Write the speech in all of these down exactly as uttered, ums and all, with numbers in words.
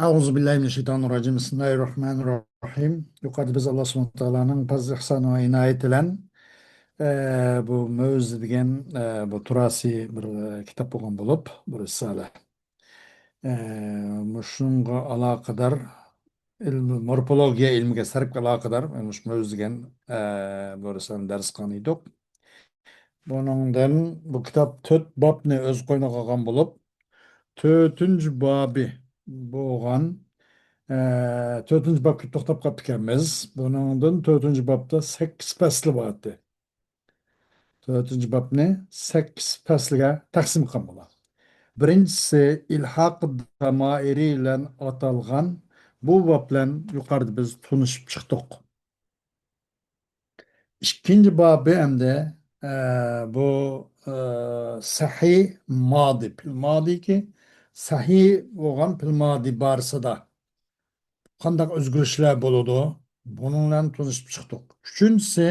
أعوذ بالله من الشيطان الرجيم. بسم الله الرحمن الرحيم. يۇقىرىدا بىز ئاللا سۇبھانەھۇ ۋە تائالانىڭ پەزلى، ئىھسانى ۋە ئىنايىتى بىلەن، ئە، بۇ مۆزە دېگەن، ئە، بۇ تۇراسىي بىر، ئە، كىتاب بولغان بولۇپ، بىر رىسالە. ئە، مۇشۇنىڭغا ئالاقىدار ئىلمى، مورفولوگىيە ئىلمىگە سەرپكە ئالاقىدار، مۇشۇ مۆزە دېگەن، ئە، بۇ رىسالىنى دەرس قىلغان ئىدۇق. بۇنىڭدىن بۇ كىتاب تۆت بابنى ئۆز قوينىغا ئالغان بولۇپ، تۆتىنچى بابى بولغان، ئە، تۆتىنچى بابقا توختاپ قاپتىكەنمىز. بۇنىڭدىن تۆتىنچى بابتا سەككىز پەسلى بار ئىدى. تۆتىنچى بابنى سەككىز پەسىلگە تەقسىم قىلغان بولىدۇ. بىرىنچىسى ئىلھاق دامائىرى بىلەن ئاتالغان بۇ باب بىلەن يۇقىرىدا بىز تونۇشۇپ چىقتۇق. ئىككىنچى بابى ئەمدى، ئە، بۇ، ئە، سەھىي مادى، پېئىل مادىكى سەھىي بولغان پېئىل مادى بارىسىدا قانداق ئۆزگىرىشلەر بولىدۇ؟ بۇنىڭ بىلەن تونۇشۇپ چىقتۇق. ئۈچىنچىسى،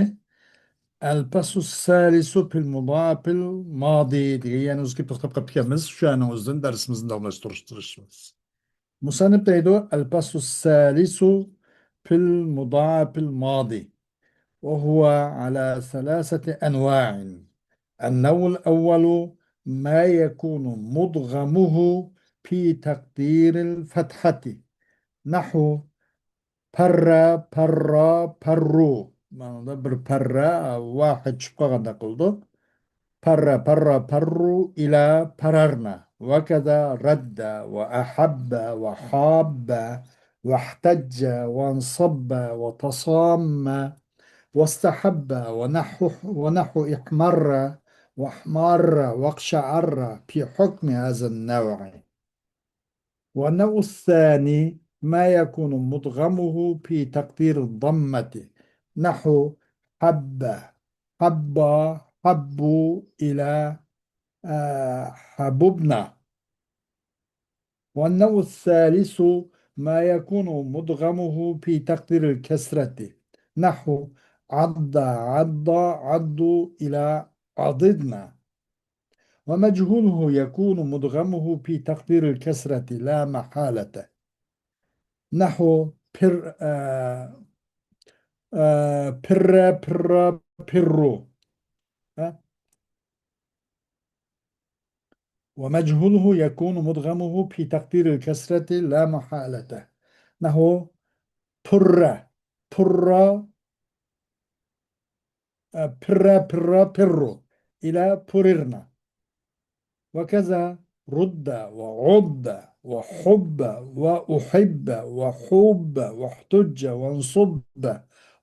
ئەلپەسۇ سەلىسۇ پېئىل مۇدائەپىل مادى دېگەن يەنە ئۆزگە توختاپ قاپتىكەنمىز. شۇ يەرنىڭ ئۆزىدىن دەرسىمىزنى داۋاملاشتۇرۇشىمىز. مۇسەننىپ دەيدۇ، ئەلپەسۇ سەلىسۇ پېئىل مۇدائەپىل مادى. وهو على ثلاثة أنواع. النوع الأول ما يكون مدغمه في تقدير الفتحة. نحو پەررە، پەررا، پەررۇ. مانا بىر پەررە، ۋاھىد چۈشۈپ قالغاندەك قىلىدۇ. پەررە، پەررا، پەررۇ، ئىلە، پەرەرنە. وكذا رد، وأحب، وحاب، واحتج، وانصب، وتصام، واستحب، ونحو، ونحو احمر، واحمر، واقشعر في حكم هذا النوع. والنوع الثاني ما يكون مدغمه في تقدير الضمة، نحو حب، حبا، حبوا، إلى، آه، حببنا. والنوع الثالث ما يكون مدغمه في تقدير الكسرة، نحو عض، عضا، عضوا، إلى عضضنا. ومجهوله يكون مدغمه في تقدير الكسرة لا محالة. نحو پر، آه، آه، پر، پر، پر. ها؟ ومجهوله يكون مدغمه في تقدير الكسرة لا محالة. نحو پر، پر، پر، پر، پر، إلى پررنا. وكذا رد، وعض، وحب، وأحب، وحوب، واحتج، وانصب،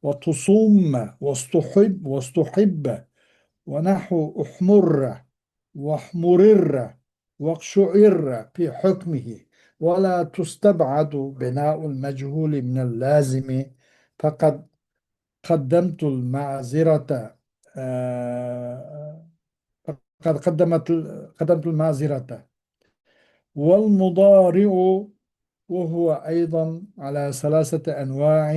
وتصوم، واستحب، واستحب، ونحو احمر، واحمرر، واقشعر في حكمه، ولا تستبعد بناء المجهول من اللازم، فقد قدمت المعذرة، آه، فقد قدمت، قدمت المعذرة. والمضارع وهو أيضا على ثلاثة أنواع،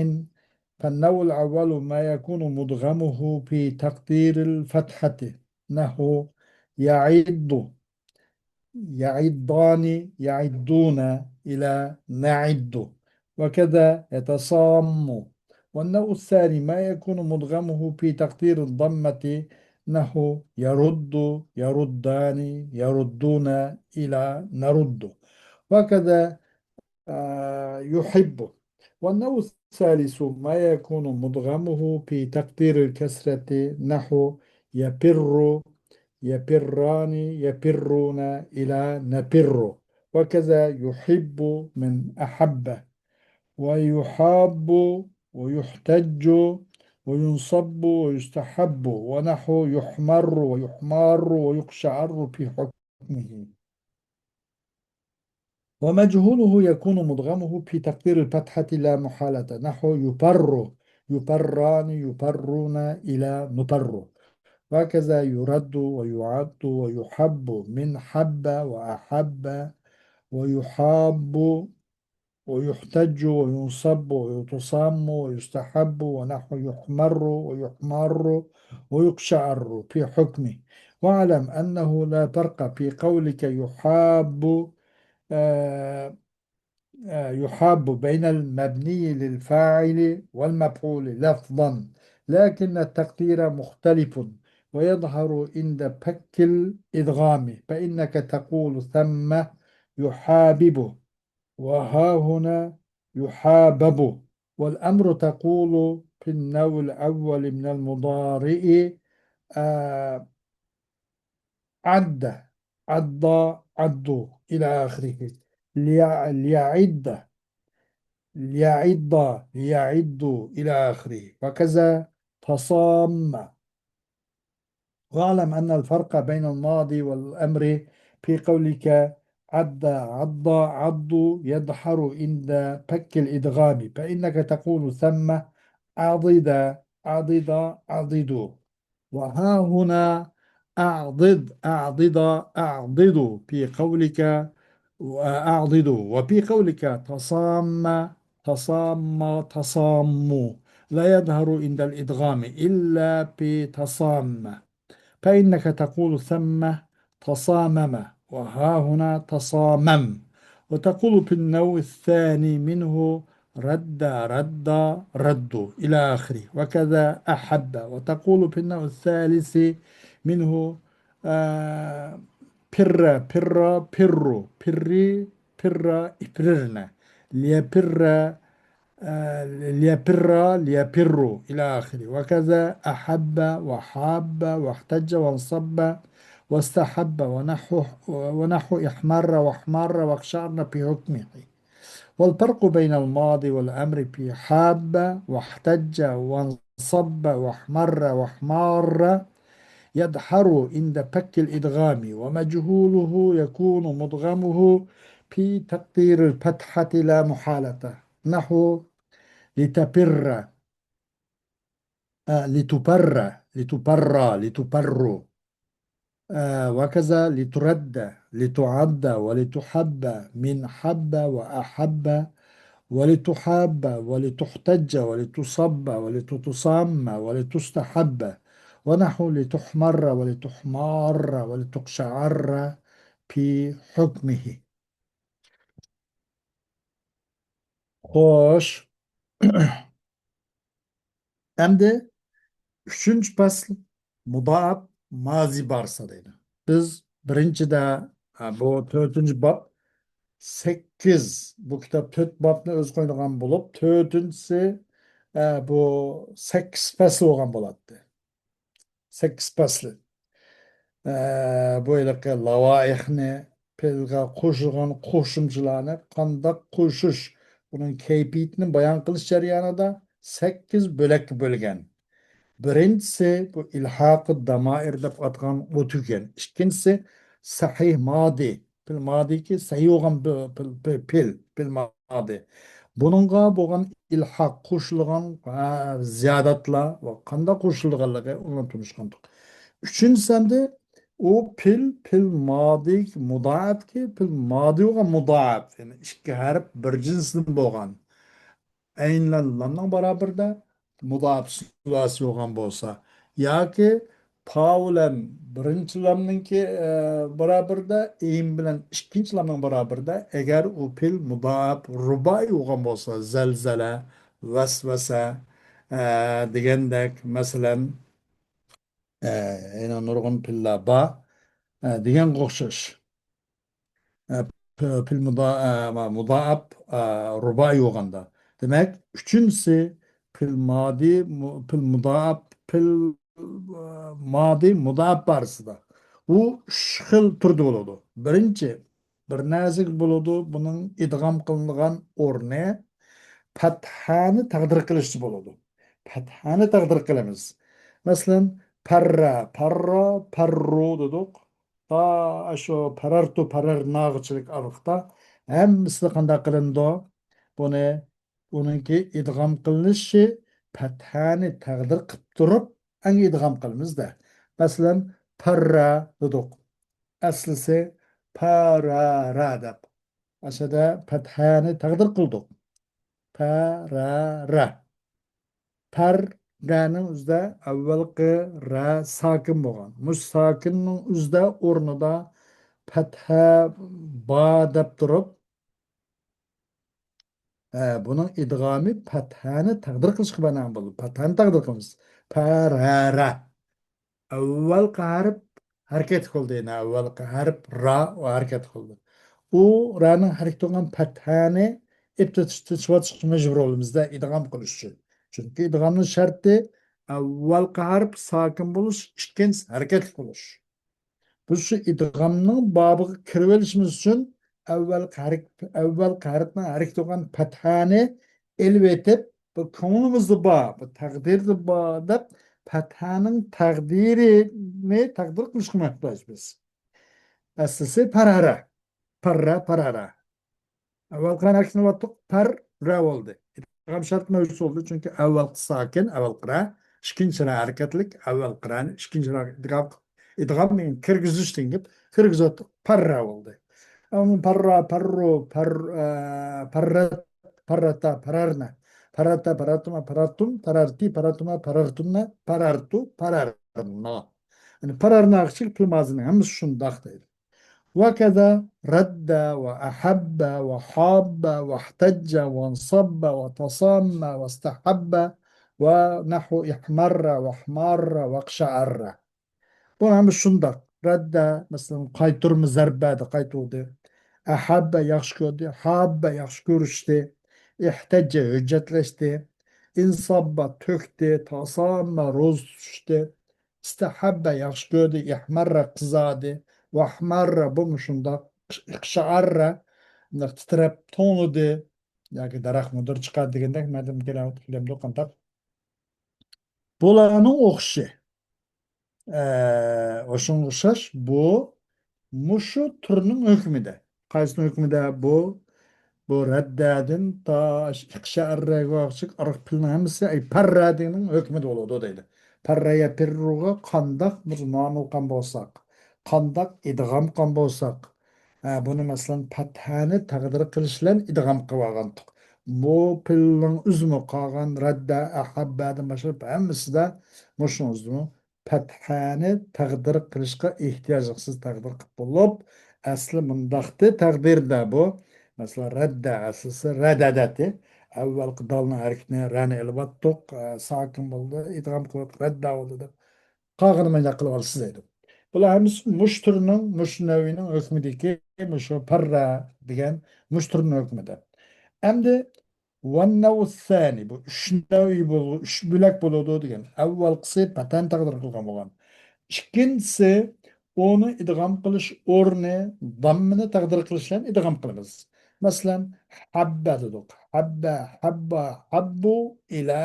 فالنوع الأول ما يكون مدغمه في تقدير الفتحة، نحو يعض، يعضان، يعضون، إلى نعض، وكذا يتصام. والنوع الثاني ما يكون مدغمه في تقدير الضمة، نحو يرد، يردان، يردون، إلى نرد، وكذا، آه، يحب. والنوع الثالث ما يكون مدغمه في تقدير الكسرة، نحو يفر، يفران، يفرون، إلى نفر، وكذا يحب من أحب، ويحاب، ويحتج، وينصب، ويستحب، ونحو يحمر، ويحمار، ويقشعر في حكمه. ومجهوله يكون مدغمه في تقدير الفتحة لا محالة، نحو يفر، يفران، يفرون، إلى نفر، وكذا يرد، ويعض، ويحب من حب، وأحب، ويحاب، ويحتج، وينصب، ويتصام، ويستحب، ونحو يحمر، ويحمار، ويقشعر في حكمه. واعلم أنه لا فرق في قولك يحاب، آه، آه، يحاب بين المبني للفاعل والمفعول لفظا، لكن التقدير مختلف، ويظهر عند فك الإدغام، فإنك تقول ثم يحابب، وها هنا يحابب. والأمر تقول في النوع الأول من المضارع، آه، عد، عض، عضوا، إلى آخره. ليع-، ليعض، ليعض، ليعضوا، إلى آخره. وكذا تصام. واعلم أن الفرق بين الماضي والأمر في قولك عد، عض، عضوا يظهر عند فك الإدغام، فإنك تقول ثم أعضد، عضد، عضدوا، وها هنا أعضد، أعضد، أعضدوا في قولك، أعضدوا، وفي قولك تصام، تصام، تصاموا، لا يظهر عند الإدغام إلا في تصام، فإنك تقول ثم تصامم، وها هنا تصامم، وتقول في النوع الثاني منه رد، رد، ردوا، إلى آخره، وكذا أحب، وتقول في النوع الثالث منه، آه، پر، پر، پروا، پري، پر، اپررن، ليپر، آه، ليپر، ليپروا، إلى آخره. وكذا أحب وحاب واحتج وانصب واستحب ونحو، ونحو احمر واحمر واقشعر في حكمه. والفرق بين الماضي والأمر في حاب واحتج وانصب واحمر واحمار يظهر عند فك الإدغام، ومجهوله يكون مدغمه في تقدير الفتحة لا محالة، نحو لتفر، آه، لتفر، لتفر، لتفروا، آه، وكذا لترد، لتعد، ولتحب، من حب وأحب، ولتحاب، ولتحتج، ولتصب، ولتتصام، ولتستحب، ونحو لتحمر، ولتحمار، ولتقشعر في حكمه. خوش. ئەمدى ئۈچىنچى پەسىل مۇدائىپ مازى بارسا دەيدۇ. بىز بىرىنچىدە، ھە، بۇ تۆتىنچى باب، سەككىز، بۇ كىتاب تۆت بابنى ئۆز قويىدىغان بولۇپ، تۆتىنچىسى، ھە، بۇ سەككىز پەسىل بولغان بولاتتى. سەككىز پەسلى. ئە، بۇ ھېلىقى لاۋائىخنى، پېئىلغا قوشۇلغان قوشۇمچىلارنى قانداق قوشۇش، ئۇنىڭ كەيپىيىتىنى بايان قىلىش جەريانىدا سەككىز بۆلەككە بۆلگەن. بىرىنچىسى، بۇ ئىلھاقى دامائىر دەپ ئاتىغان ئۇ تۈگەن. ئىككىنچىسى، سەھىھ مادى. پېئىل مادىكى سەھىھ بولغان بىر پېئىل، پېئىل، پېئىل، پېئىل مادى. بۇنىڭغا بولغان ئىلھاق قوشۇلغان، ھە، زىياداتلار ۋە قانداق قوشۇلىدىغانلىقى ئۇنى تونۇشقانتۇق. ئۈچىنچىسى ئەمدى ئۇ پېئىل، پېئىل مادى مۇدائىپكى، پېئىل مادى بولغان مۇدائىپ. يەنى ئىككى ھەرپ بىر جىنستىن بولغان. ئەين بىلەن لامنىڭ بارابىرىدە مۇدائىپ سۇلاسى بولغان بولسا، ياكى پاۋ بىلەن بىرىنچى لامنىڭكى، ئە، بارابىرىدە، ئىم بىلەن ئىككىنچى لامنىڭ بارابىرىدە، ئەگەر ئۇ پېئىل مۇدائىپ رۇبائىي بولغان بولسا، زەلزەلە، ۋەسۋەسە، ئە، دېگەندەك، مەسىلەن، ئە، يەنە نۇرغۇن پېئىللار بار، ئە، دېگەنگە ئوخشاش. ئە، پ-، پېئىل مۇدا-، ئە، ما-، مۇدائىپ، ئە، رۇبائىي بولغاندا. دېمەك، ئۈچىنچىسى پېئىل مادى، مۇ-، پېئىل مۇدائىپ، پېئىل، ئە، مادى مۇدائىپ بارىسىدا. ئۇ ئۈچ خىل تۈردە بولىدۇ. بىرىنچى، بىر نەرسىگە بولىدۇ، بۇنىڭ ئىدغام قىلىنغان ئورنى پەتھانى تەقدىر قىلىشتا بولىدۇ. پەتھانى تەقدىر قىلىمىز. مەسىلەن، پەررە، پەررا، پەررۇ دېدۇق. تا ئاشۇ پەرەرتۇ، پەرەرناغىچىلىك ئارىلىقتا ھەممىسىدە قانداق قىلىنىدۇ؟ بۇنى، ئۇنىڭكى ئىدغام قىلىنىشى پەتھانى تەقدىر قىلىپ تۇرۇپ، ئەڭ ئىدغام قىلىمىز-دە. مەسىلەن، پەررا دېدۇق. ئەسلىسى پەرەرە دەپ. ئاشۇدا پەتھانى تەقدىر قىلدۇق. پەرەرە. پەر، رەنىڭ ئۆزىدە ئەۋۋەلقى رە ساكىن بولغان. مۇشۇ ساكىننىڭ ئۆزىدە ئورنىدا پەتھە با دەپ تۇرۇپ، ھە، بۇنىڭ ئىدغامى پەتھەنى تەقدىر قىلىشقا بىنائەن بولىدۇ. پەتھەنى تەقدىر قىلىمىز. پەرەرە. ئەۋۋەلقى ھەرپ ھەرىكەتلىك بولدى. يەنى ئەۋۋەلقى ھەرپ را، ئۇ ھەرىكەتلىك بولدى. ئۇ رانىڭ ھەرىكەتتە بولغان پەتھەنى ئېلىپ تېتىش-، تېتىشىۋاتىشقا مەجبۇر بولىمىزدە ئىدغام قىلىش ئۈچۈن. چۈنكى ئىدغامنىڭ شەرتى ئەۋۋەلقى ھەرپ ساكىن بولۇش، ئىككىنچىسى ھەرىكەتلىك بولۇش. بىز شۇ ئىدغامنىڭ بابىغا كىرىۋېلىشىمىز ئۈچۈن ئەۋۋەلقى ھەرىك-، ئەۋۋەلقى ھەرپنىڭ ھەرىكىتى بولغان پەتھەنى ئېلىۋېتىپ، بۇ كۆڭلىمىزدە بار، بۇ تەقدىردە بار دەپ، پەتھەنىڭ تەقدىرىنى تەقدىر قىلىشقا موھتاج بىز. ئەسلىسى پەرەرە. پەررە، پەرەرە. ئەۋۋەلقى ھەرىكىتىنى ئاتتۇق، پەررە بولدى. ئىدغام شەرت مەۋجۇت بولدى، چۈنكى ئەۋۋەلقى ساكىن، ئەۋۋەلقى رە، ئىككىنچى رە ھەرىكەتلىك، ئەۋۋەلقى رەنى ئىككىنچى رە ئىدغام، ئىدغام دېگەن كىرگۈزۈش دېگەن گەپ، كىرگۈزۈۋەتتۇق، پەررە بولدى. ئەمما پەررا، پەررۇ، پەر-، ئە، پەررەت، پەررەتا، پەرەرنە، پەرەرتا، پەرەرتۇما، پەرەرتۇم، پەرەرتى، پەرەرتۇما، پەرەرتۇننە، پەرەرتۇ، پەرەرنا. يەنى پەرەرناغىچىلىك پىل مازىنىڭ ھەممىسى شۇنداق دەيدۇ. وكذا رد وأحب وحاب واحتج وانصب وتصام واستحب ونحو احمر واحمر واقشعر. بۇ ھەم شۇنداق. رەددە، مەسىلەن، قايتۇرما زەربەدە قايتۇردى. ئەھەببە ياخشى كۆردى. ھاببە ياخشى كۆرۈشتى. ئىھتەججە ھۆججەتلەشتى. ئىنساببە تۆكتى. تاساممە روزا تۇتۇشتى. ئىستەھەببە ياخشى كۆردى. ئىھمەررە قىزاردى. ۋەھمەررە بۇمۇ شۇنداق. ئىقشائەررە، مۇنداق تىترەپ توڭلىدى. ياكى دەرەخ مۇدۇر چىقاردى دېگەندەك، مەدەم كېلەۋاتىدۇ، قانداق؟ بۇلارنىڭ ئوخشىشى. ئە، ئوشۇڭغا ئوخشاش بۇ مۇشۇ تۈرنىڭ ھۆكمىدە. قايسىنىڭ ھۆكمىدە بۇ؟ بۇ رەددەدىن تا ئىقشائەررەگە ئارقا پىلنىڭ ھەممىسى، ئەي، پەررەدىنىڭ ھۆكمىدە بولىدۇ دەيدۇ. پەررە يەپىررۇغا قانداق بىز نامىل قىلغان بولساق، قانداق ئىدغام قىلغان بولساق، ھە، بۇنى مەسىلەن پەتھەنى تەقدىر قىلىش بىلەن ئىدغام قىلىۋالغانتۇق. بۇ پىلنىڭ ئۆزىمۇ قالغان رەددە، ئەھەببەدىن باشلاپ ھەممىسىدە مۇشۇنىڭ ئۆزىمۇ پەتھەنى تەقدىر قىلىشقا ئېھتىياجلىقسىز تەقدىر قىلىپ بولۇپ، ئەسلى مۇنداقتى تەقدىردە بۇ. مەسىلەن، رەددە ئەسلىسى رەدەدەتى. ئەۋۋەلقى دالنىڭ ھەرىكىتىنى رەنى ئېلىۋاتتۇق، ئە، ساكىن بولدى، ئىدغام قىلىپ رەددە بولدى دەپ قالغىنى مۇنداق قىلىپ ئالىسىز دەيدۇ. بۇلار ھەممىسى مۇشۇ تۈرنىڭ، مۇشۇ نەۋىنىڭ ھۆكمىدىكى مۇشۇ پەررە دېگەن مۇشۇ تۈرنىڭ ھۆكمىدە. ئەمدى ۋەننەۋسەنى، بۇ ئۈچ نەۋى بول-، ئۈچ بۆلەك بولىدۇ دېگەن. ئەۋۋەلقىسى پەتھەنى تەقدىر قىلغان بولغان. ئىككىنچىسى ئۇنى ئىدغام قىلىش ئورنى داممىنى تەقدىر قىلىش بىلەن ئىدغام قىلىمىز. مەسىلەن، ھەببە دېدۇق. ھەببە، ھەببا، ھەببۇ ئىلە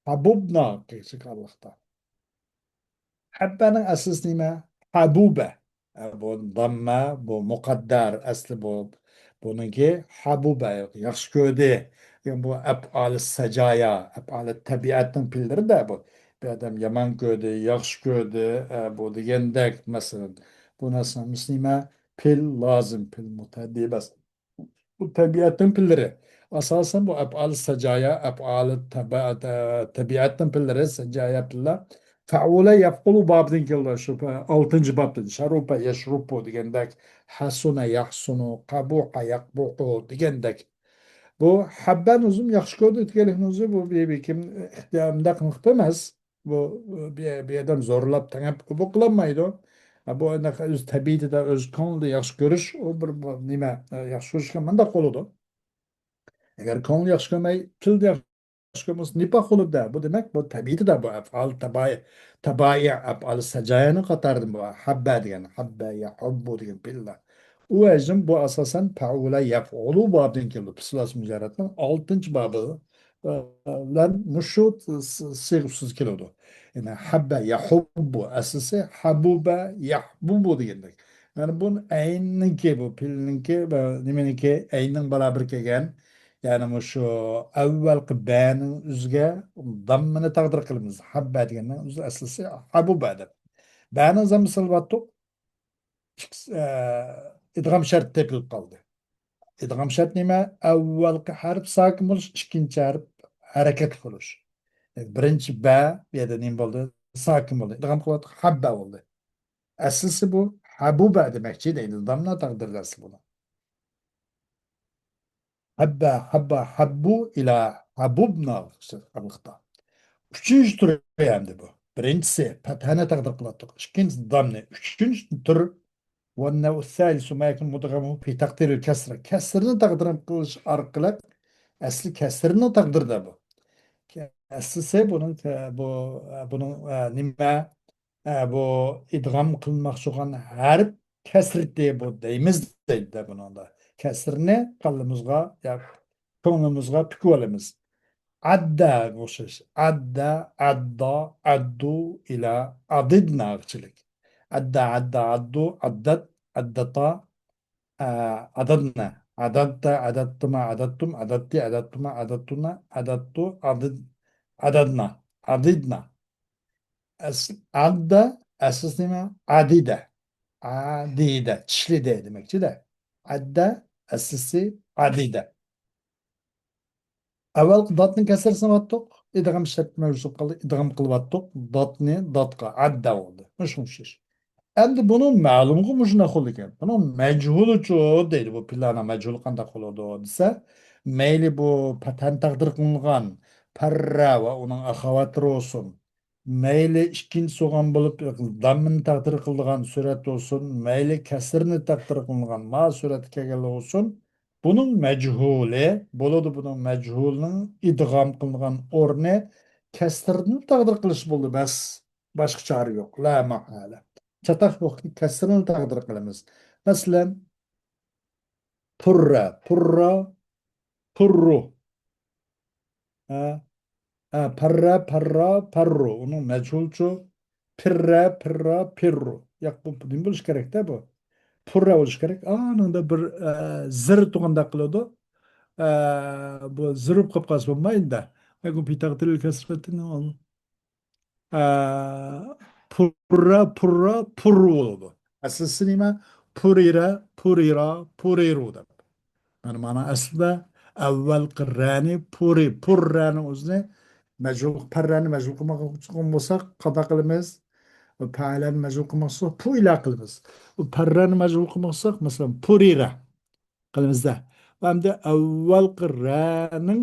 ھەبۇبنا قىلساق ئاللاھتا. ھەببەنىڭ ئەسلىسى نېمە؟ ھەبۇبە. ئە، بۇ داممە، بۇ مۇقەددەر، ئەسلى بۇ، بۇنىڭكى ھەبۇبە، ياخشى كۆردى. يەنى بۇ ئەپئالى سەجايا، ئەپئالى تەبىئەتنىڭ پىللىرىدە بۇ. بىر ئادەم يامان كۆردى، ياخشى كۆردى، ئە، بۇ دېگەندەك، مەسىلەن. بۇ نەرسىنىڭ ھەممىسى نېمە؟ پىل لازىم، پىل مۇتەئەددى ئەمەس. بۇ تەبىئەتنىڭ پىللىرى. ئاساسەن بۇ ئەپئال سەجايا، ئەپئال تەبە-، تە-، تەبىئەتنىڭ پىللىرى، سەجايا پىللار. فەئۇلە يەفئۇلۇ بابىدىن كېلىدۇ. شۇ پە-، ئالتىنچى بابتىن. شەرۇپە يەشرۇپۇ دېگەندەك، ھەسۇنە يەھسۇنۇ، قەبۇھە يەقبۇھۇ دېگەندەك. بۇ ھەببەن ئۆزۈم ياخشى كۆردى دېگەنلىكنىڭ ئۆزى بۇ بىر، بىر كىم ئىختىيار، مۇنداق قىلىپ ئەمەس. بۇ، بۇ، بۇ ئادەم زورلاپ، تەڭەپ بۇ قىلالمايدۇ. ھە، بۇ ئەنە ئۆز تەبىئىتىدە، ئۆز كۆڭلىدە ياخشى كۆرۈش، ئۇ بىر، بىر نېمە، ياخشى كۆرۈشكە مۇنداق بولىدۇ. ئەگەر كۆڭلى ياخشى كۆرمەي، تىلدا ياخشى كۆرمىسە، نىپاق بولىدۇ. بۇ دېمەك، بۇ تەبىئىتىدە بۇ ئەپئال تەبائىي، تەبائىي ئەپئال سەجايەنىڭ قاتارىدىن بۇ ھەببە دېگەن، ھەببە يەھۇببۇ دېگەن پېئىللار. ئۇ ۋەجىدىن بۇ ئاساسەن پەئۇلە يەپئۇلۇ بابىدىن كېلىدۇ. پىسلاس مۇجەررەتنىڭ ئالتىنچى بابى. بىلەن مۇشۇ سىغىسىز كېلىدۇ. يەنى ھەببە يەھۇببۇ، ئەسلىسى ھەبۇبە يەھبۇبۇ دېگەندەك. يەنى بۇ ئەيننىڭكى، بۇ پېئىلنىڭكى ۋە نېمىنىڭكى ئەيننىڭ بارابىرى كەلگەن. يەنى مۇشۇ ئەۋۋەلقى بەنىڭ ئۆزىگە داممىنى تەقدىر قىلىمىز. ھەببە دېگەننىڭ ئۆزى ئەسلىسى ھەبۇبە دەپ. بەنىڭ زاممىسىنى ئالىۋاتتۇق. ئىككىسى، ئە، ئىدغام شەرتى تېپىلىپ قالدى. ئىدغام شەرتى نېمە؟ ئەۋۋەلقى ھەرپ ساكىن بولۇش، ئىككىنچى ھەرپ ھەرىكەتلىك بولۇش. بىرىنچى بە، بۇ يەردە نېمە بولدى؟ ساكىن بولدى. ئىدغام قىلىۋاتقان ھەببە بولدى. ئەسلىسى بۇ ھەبۇبە دېمەكچى دەيدۇ. دامنا تەقدىردە ئەسلى بۇنى. ھەببە، ھەببە، ھەببۇ ئىلە ھەبۇبنا قىلىقتا. ئۈچىنچى تۈرى ئەمدى بۇ. بىرىنچىسى پەتھەنى تەقدىر قىلاتتۇق. ئىككىنچىسى دامنى. ئۈچىنچى تۈر ۋەننەۋ سەلىسۇ مەيكۇن مۇدغەمۇ في تقدير الكسر. كەسرنى تەقدىر قىلىش ئارقىلىق ئەسلى كەسرنىڭ تەقدىرىدە بۇ. ئەسلىسى بۇنىڭ، بۇ، بۇنىڭ، نېمە، بۇ ئىدغام قىلماقچى بولغان ھەرپ كەسرىتى بۇ دەيمىز دەيدۇ بۇنىڭدا. كەسرنى قالىمىزغا، يا كۆڭلىمىزغە پۈكۈۋالىمىز. ئەددەگە ئوخشاش. ئەددە، ئەددا، ئەددۇ ئىلە ئەدىدناغىچىلىك. ئەددە، ئەددا، ئەددۇ، ئەددەت، ئەددەتا، ئە، ئەدەدنە. ئەدەددە، ئەدەدتىما، ئەدەدتۇم، ئەدەدتى، ئەدەدتۇما، ئەدەدتۇنا، ئەدەدتۇ، ئەدىد، ئەدەدنا، ئەدىدنا. ئەس-، ئەددە، ئەسلىسى نېمە؟ ئەدىدە. ئەدىدە، چىشلىدى دېمەكچىدە. ئەددە، ئەسلىسى ئەدىدە. ئەۋۋەلقى داتنىڭ كەسرىسىنى ئاتتۇق. ئىدغام شەرت مەۋجۇت قىلدى. ئىدغام قىلىۋاتتۇق. داتنى داتقا. ئەددە بولدى. مۇشۇ ئوخشاش. ئەمدى بۇنىڭ مەلۇمغۇ مۇشۇنداق بولىدىكەن. بۇنىڭ مەجھۇلىچۇ دەيدۇ. بۇ پىلانىڭ مەجھۇلى قانداق بولىدۇ دېسە، مەيلى بۇ پەتھەنى تەقدىر قىلىنغان پەررە ۋە ئۇنىڭ ئەخەۋاتلىرى بولسۇن، مەيلى ئىككىنچى سوغان بولۇپ داممىنى تەقدىر قىلىدىغان سۈرەت بولسۇن، مەيلى كەسرىنى تەقدىر قىلىنغان ما سۈرەتكە كەلگەنلىك بولسۇن، بۇنىڭ مەجھۇلى بولىدۇ. بۇنىڭ مەجھۇلىنىڭ ئىدغام قىلىنغان ئورنى كەسرىنى تەقدىر قىلىش بولىدۇ، بەس. باشقا چارە يوق. لا مەھالە. چاتاق يوق. كەسرىنى تەقدىر قىلىمىز. مەسىلەن، پۇررە، پۇررا، پۇررۇ. ھە؟ ھە، پەررە، پەررا، پەررۇ. ئۇنىڭ مەجھۇلچۇ؟ پىررە، پىررا، پىررۇ. ياق، بۇ نېمە بولۇشى كېرەكتە بۇ؟ پۇررە بولۇشى كېرەك. ئانىڭدا بىر، ئە، زىر تۇغانداق قىلىدۇ. ئە، بۇ زىر بولۇپ قالسا بولمايدۇ-دە. لەكىن في تقدير الكسرة ئە، پۇررا، پۇررا، پۇررۇ بولىدۇ. ئەسلىسى نېمە؟ پۇرىرە، پۇرىرا، پۇرىرۇ دەپ. مانا، مانا ئەسلىدە ئەۋۋەلقى رەنى پۇرى، پۇررەنىڭ ئۆزىنى مەجھۇل، پەررەنى مەجھۇل قىلماقچى بولساق قانداق قىلىمىز؟ پەئەلەنى مەجھۇل قىلماقچى بولساق پۇئىلا قىلىمىز. پەررەنى مەجھۇل قىلماقچى بولساق، مەسىلەن، پۇرىرە. قېنىمىزدا. ئەمدى ئەۋۋەلقى رەنىڭ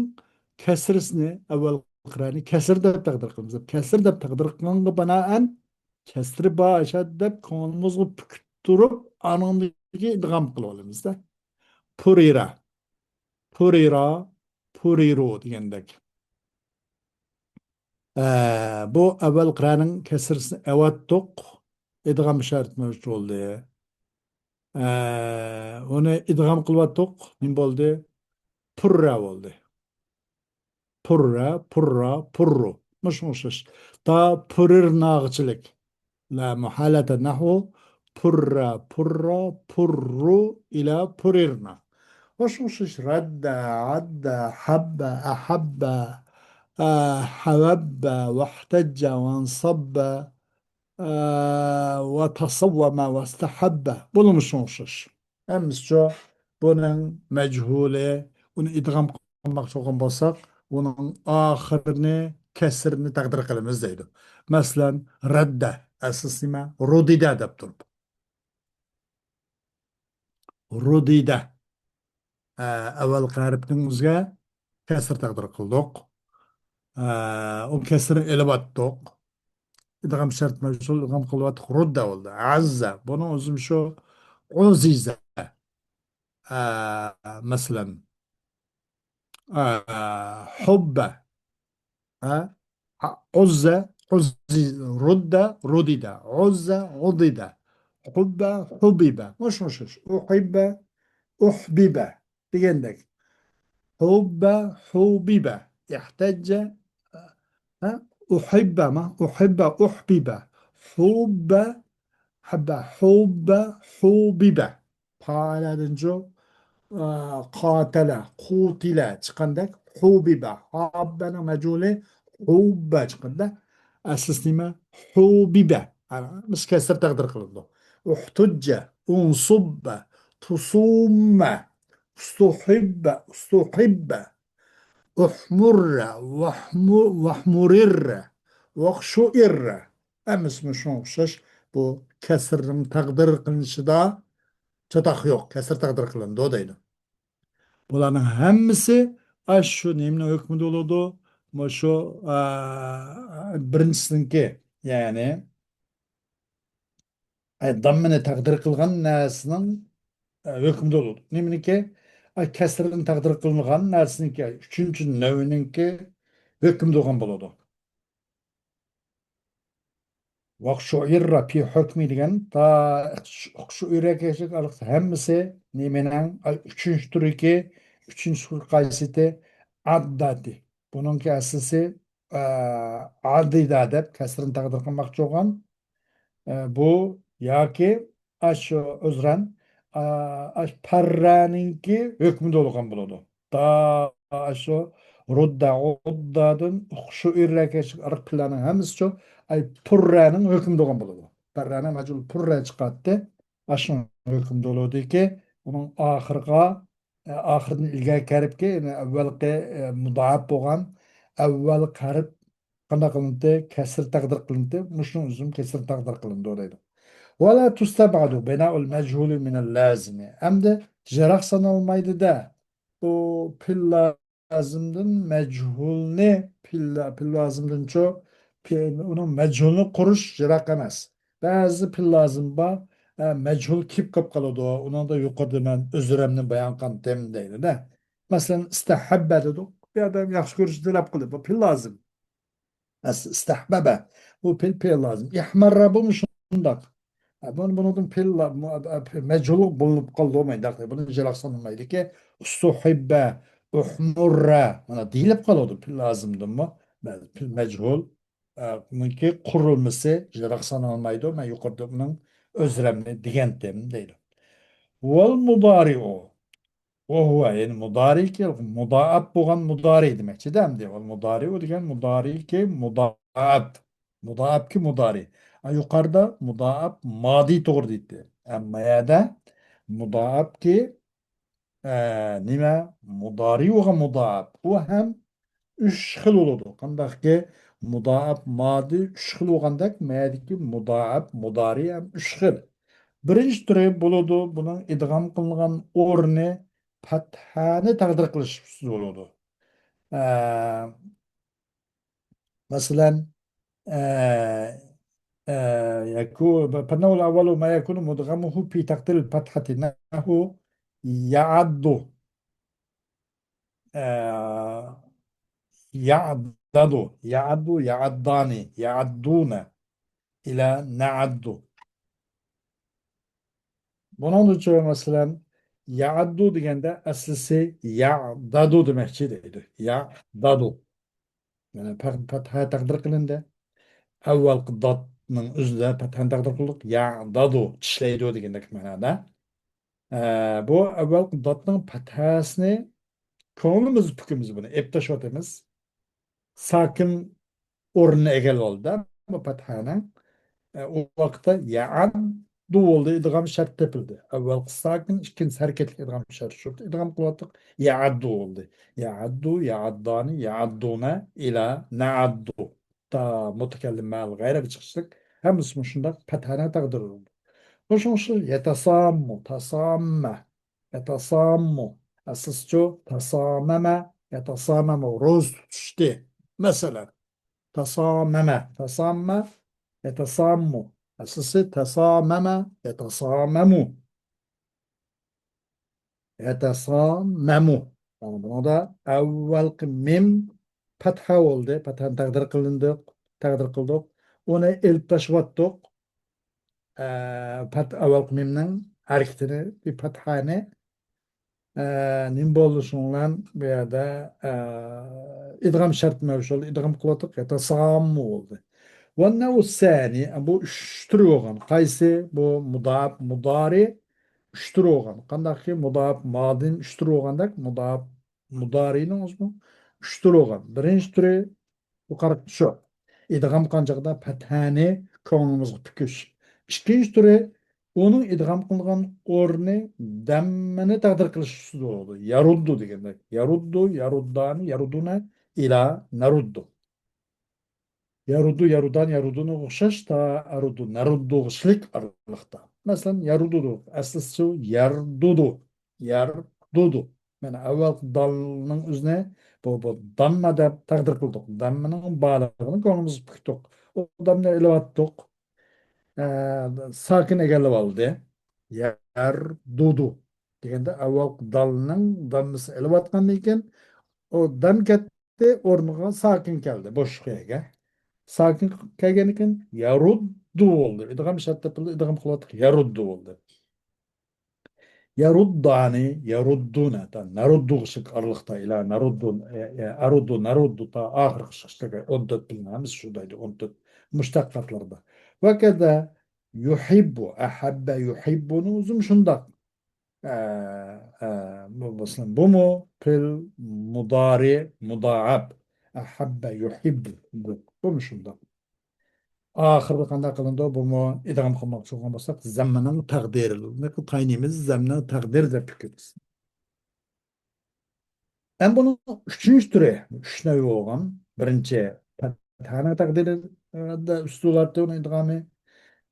كەسرىسىنى، ئەۋۋەلقى رەنى كەسىر دەپ تەقدىر قىلىمىز. كەسىر دەپ تەقدىر قىلغانغا بىنائەن، كەسرى بار ئىشارەت دەپ كۆڭلىمىزغا پۈكۈپ تۇرۇپ، ئانىڭدىكى ئىدغام قىلىۋالىمىزدا. پۇرىرا، پۇرىرا، پۇرىرۇ دېگەندەك. ئە، بۇ ئەۋۋەلقى رەنىڭ كەسرىسىنى ئەۋەتتۇق. ئىدغام ئىشارىتى مەۋجۇت بولدى. ئە، ئۇنى ئىدغام قىلىۋاتتۇق. نېمە بولدى؟ پۇررە بولدى. پۇررە، پۇررا، پۇررۇ. مۇشۇ ئوخشاش. تا پۇرىرناغىچىلىك. لا مۇھالەتە نەھۋۇ پۇررە، پۇررا، پۇررۇ ئىلە پۇرىرنا. مۇشۇ ئوخشاش. رەددە، ئەددە، ھەببە، ئەھەببە، ئە، ھەۋەببە، ۋەھتەججە، ۋەنسەببە. ئە، ۋە تەسەۋۋەمە ۋەستەھەببە. بۇنىمۇ شۇنىڭغا ئوخشاش. ھەممىسىچۇ بۇنىڭ مەجھۇلى، ئۇنى ئىدغام قىلماقچى بولغان بولساق، ئۇنىڭ ئاخىرىنى، كەسرىنى تەقدىر قىلىمىز دەيدۇ. مەسىلەن، رەددە، ئەسلىسى نېمە؟ رۇدىدە دەپ تۇرۇپ. رۇدىدە. ئە، ئەۋۋەلقى ھەرپنىڭ ئۆزىگە كەسىر تەقدىر قىلدۇق. ئە، ئۇ كەسىرنى ئېلىۋاتتۇق. ئىدغام شەرت مەجھۇل ئىدغام قىلىۋاتتۇق. رۇددە بولدى. ئەززە. بۇنىڭ ئۆزىمۇ شۇ. ئۇزىزە. ئە، مەسىلەن. ئە، ھۇببە. ھە؟ ھە، ئۇززە، ئۇززى، رۇددە، رۇدىدە، ئۇززە، ئۇدىدە، ھۇببە، ھۇبىبە. مۇشۇ ئوخشاش. ئۇھىببە، ئۇھبىبە دېگەندەك. ھۇببە، ھۇبىبە. ئىھتەججە، ھە؟ ئۇھىببە ما؟ ئۇھىببە، ئۇھبىبە. ھۇببە، ھەببە، ھۇببە، ھۇبىبە. پائەلەدىنچۇ، ئە، قاتەلە، قۇتىلە چىققاندەك، ھۇبىبە. ھاببەنىڭ مەجھۇلى ھۇببە چىققاندا، ئەسلىسى نېمە؟ ھۇبىبە. ئەمىسە كەسىر تەقدىر قىلىنىدۇ. ئۇھتۇججە، ئۇنسۇببە، تۇسۇممە، ئۇستۇھىببە، ئۇستۇھىببە، ئۇھمۇررە، ۋەھمۇ-، ۋەھمۇرىررە، ۋەخشۇئىررە. ھەممىسى شۇنىڭغا ئوخشاش. بۇ كەسىرنىڭ تەقدىر قىلىنىشىدا چاتاق يوق. كەسىر تەقدىر قىلىنىدۇ دەيدۇ. بۇلارنىڭ ھەممىسى ئاشۇ نېمىنىڭ ھۆكمىدە بولىدۇ؟ مۇشۇ، ئا، بىرىنچىسىنىڭكى، يەنى، ئە، داممىنى تەقدىر قىلغان نەرسىنىڭ، ئە، ھۆكمىدە بولىدۇ. نېمىنىڭكى؟ ئە، كەسرىنى تەقدىر قىلغان نەرسىنىڭكى، ئۈچىنچى نەۋىنىڭكى ھۆكمىدە بولغان بولىدۇ. ۋاقشۇئىررا پى ھۆكمى دېگەن، تا ئۇقشۇئىررا كەچلىك ھەممىسى نېمىنىڭ، ئە، ئۈچىنچى تۈرىكى، ئۈچىنچى تۈرى قايسىتى؟ ئادداتى. بۇنىڭكى ئەسلىسى، ئە، ئادىدا دەپ كەسرىنى تەقدىر قىلماقچى بولغان. ئە، بۇ ياكى ئاشۇ، ئۆزرەن، ئا، ئاشۇ پەررەنىڭكى ھۆكمىدە بولغان بولىدۇ. تا ئاشۇ رۇددا، ئۇددادىن ئۇقشۇئىررا كەچلىك ئارقا پىللانىڭ ھەممىسىچۇ، ئاي، پۇررەنىڭ ھۆكمىدە بولغان بولىدۇ. پەررەنىڭ مەجھۇل پۇررە چىقاتتى. ئاشۇنىڭ ھۆكمىدە بولىدۇكى، ئۇنىڭ ئاخىرىغا، ئە، ئاخىرىدىن ئىلگەركى ھەرپكە، يەنى ئەۋۋەلقى، ئە، مۇدائەپ بولغان ئەۋۋەلقى ھەرپ قانداق قىلىندى؟ كەسىر تەقدىر قىلىندى. مۇشۇنىڭ ئۆزىمۇ كەسىر تەقدىر قىلىنىدۇ دەيدۇ. ۋەلا تۇستەبئەدۇ بىنائۇل مەجھۇلى مىنەل لازىمى. ئەمدى يىراق سانالمايدۇ-دە، ئۇ پىل لازىمدىن مەجھۇلنى، پىل، پىل لازىمدىنچۇ، پىل، ئۇنىڭ مەجھۇلنى قۇرۇش يىراق ئەمەس. بەزى پىل لازىم بار، ئە، مەجھۇل كېلىپ قېلىپ قالىدۇ. ئۇنىڭدا يۇقىرىدا مەن ئۆزرەمنى بايان قىلدىم دەيدۇ-دە. مەسىلەن، ئىستەھەببە دېدۇق. بۇ ئادەم ياخشى كۆرۈشنى تەلەپ قىلدى. بۇ پىل لازىم. ئەس-، ئىستەھبەبە. بۇ پىل، پىل لازىم. ئىھمەررە بۇمۇ شۇنداق. ئە، بۇنى، بۇنىڭدىن پىل لا-، مۇ-، ئە، پىل مەجھۇللۇق بولۇنۇپ قالىدۇ، مايداق. بۇنى جىراق سانىمايدىكى، ئۇستۇھىببە، ئۇھمۇررە. مانا دېيىلىپ قالىدۇ پىل لازىمدىنمۇ. بەزى پىل مەجھۇل، ئە، نىڭكى قۇرۇلمىسى جىراق سانالمايدۇ. مەن يۇقىرىدا ئۇنىڭ ئۆزرەمنى دېگەنتىم دەيدۇ. ۋەل مۇدارىئۇ. ۋەھۇۋە، يەنى مۇدارىكى، مۇدائەپ بولغان مۇدارى دېمەكچىدە ئەمدى. ۋەل مۇدارىئۇ دېگەن مۇدارىكى مۇدائەپ. مۇدائەپكى مۇدارى. ئا، يۇقىرىدا مۇدائەپ مادى توغرا دەيتتى. ئەمما يەدە مۇدائەپكى، ئە، نېمە؟ مۇدارىئۇغا مۇدائەپ. ئۇ ھەم ئۈچ خىل بولىدۇ. قانداقكى مۇدائەپ مادى ئۈچ خىل بولغاندەك، مەدىكى مۇدائەپ مۇدارى ھەم ئۈچ خىل. بىرىنچى تۈرى بولىدۇ، بۇنىڭ ئىدغام قىلىنغان ئورنى پەتھەنى تەقدىر قىلىش ئۈستىدە بولىدۇ. ئە، مەسىلەن، ئە، ئە، يەكۇ-، فالنوع الأول ما يكون مدغمه في تقدير الفتحة نحو يعض. ئە، يعضد، يعض، يعضان، يعضون، إلى نعض. بۇنىڭدىچۇ، مەسىلەن، يەئەددۇ دېگەندە ئەسلىسى يەئدەدۇ دېمەكچى دەيدۇ. يەئدەدۇ. يەنى پەت-، پەتھە تەقدىر قىلىندى. ئەۋۋەلقى داتنىڭ ئۆزىدە پەتھەنى تەقدىر قىلدۇق. يەئدەدۇ، چىشلەيدۇ دېگەندەك مەنادا. ئە، بۇ ئەۋۋەلقى داتنىڭ پەتھەسىنى كۆڭلىمىز پۈكىمىز بۇنى، ئېلىپ تاشلىۋاتىمىز. ساكىن ئورنىنى ئىگىلىۋالدى بۇ پەتھەنىڭ. ئە، ئۇ ۋاقىتتا يەئەددۇ بولدى، ئىدغام شەرت تېپىلدى. ئەۋۋەلقى ساكىن، ئىككىنچىسى ھەرىكەتلىك ئىدغام شەرت شۇ. ئىدغام قىلىۋاتتۇق، يەئەددۇ بولدى. يەئەددۇ، يەئەددانى، يەئەددۇنە، ئىلە، نەئەددۇ. تا مۇتەكەللىم مەل غەيرىگە چىقىشلىق ھەممىسى مۇشۇنداق پەتھەنىڭ تەقدىرى بولىدۇ. مۇشۇ ئوخشاش يەتەساممۇ، تاساممە، يەتەساممۇ. ئەسلىسىچۇ؟ تاسامەمە، يەتەسامەمۇ. روزا تۇتۇشتى. مەسىلەن، تاسامەمە، تاساممە، يەتەساممۇ. ئەسلىسى تاسامەمە، يەتەسامەمۇ. يەتەسامەمۇ. مانا بۇنىڭدا ئەۋۋەلقى مىم پەتھە بولدى. پەتھەنى تەقدىر قىلىندۇق، تەقدىر قىلدۇق. ئۇنى ئېلىپ تاشلىۋەتتۇق. ئە، پەت-، ئەۋۋەلقى مىمنىڭ ھەرىكىتىنى، بىر پەتھەنى، ئە، نېمە بولدى شۇنىڭ بىلەن بۇ يەردە، ئە، ئىدغام شەرتى مەۋجۇت بولدى. ئىدغام قىلىۋاتتۇق. يەتەساممۇ بولدى. ۋەننەۋۇ سەنى، بۇ ئۈچ تۈرى بولغان. قايسى؟ بۇ مۇدائەپ مۇدارى ئۈچ تۈرى بولغان. قانداقكى مۇدائەپ مادىن ئۈچ تۈرى بولغاندەك، مۇدائەپ مۇدارىنىڭ ئۆزىمۇ ئۈچ تۈرى بولغان. بىرىنچى تۈرى يۇقىرىقى شۇ. ئىدغام قىلغان چاغدا پەتھەنى كۆڭلىمىزگە پۈكۈش. ئىككىنچى تۈرى ئۇنىڭ ئىدغام قىلغان ئورنى دەممىنى تەقدىر قىلىش ئۈستىدە بولىدۇ. يارۇددۇ دېگەندەك. يارۇددۇ، يارۇددانى، يارۇدۇنە، ئىلا، نەرۇددۇ. يارۇدۇ، يارۇدان، يارۇدۇنغا ئوخشاش، تا ئەرۇدۇ، نەرۇددۇغىچىلىك ئارىلىقتا. مەسىلەن، يارۇدۇدۇ، ئەسلىسى يەردۇدۇ، يەردۇدۇ. مانا ئەۋۋەلقى دالنىڭ ئۆزىنى بۇ، بۇ دامما دەپ تەقدىر قىلدۇق. داممىنىڭ بارلىقىنى كۆڭلىمىزگە پۈكتۇق. ئۇ دامنى ئېلىۋەتتۇق. ئە، ساكىن ئىگىلەپ ئالدى. يەر دۇدۇ دېگەندە ئەۋۋەلقى دالنىڭ داممىسىنى ئېلىۋەتكەندىن كېيىن ئۇ دام كەتتى، ئورنىغا ساكىن كەلدى، بوشلۇق يەرگە. ساكىن كەلگەندىن كېيىن يەرۇددۇ بولدى. ئىدغام شەرت تېپىلدى، ئىدغام قىلىۋاتتۇق، يەرۇددۇ بولدى. يەرۇددانى، يەرۇددۇنە، تا نەرۇددۇغىچىلىك ئارىلىقتا، ئىلا نەرۇددۇ، ئە، ئە، ئەرۇددۇ، نەرۇددۇ، تا ئاخىرقى شەكىلگە ئون تۆت بىلىنىمىز، شۇ دەيدۇ، ئون تۆت مۇشتەققاتلاردا. ۋە كەزا يۇھىببۇ، ئەھەببە يۇھىببۇنىڭ ئۆزىمۇ شۇنداق. ئە، ئە، بۇ، بۇ، بۇمۇ پېئىل مۇدارى مۇدائەپ. ئەھەببە يۇھىببۇ. بۇ، بۇمۇ شۇنداق. ئاخىرىدا قانداق قىلىنىدۇ؟ بۇمۇ ئىدغام قىلماقچى بولغان بولساق، زەممىنىڭ تەقدىرىنى تايىنىمىز، زەممىنىڭ تەقدىرى دەپ كۆرىمىز. ئەمما بۇنىڭ ئۈچىنچى تۈرى، ئۈچ نەۋى بولغان، بىرىنچى پەتھانىڭ تەقدىرىدە ئۈستىلاتتى ئۇنىڭ ئىدغامى،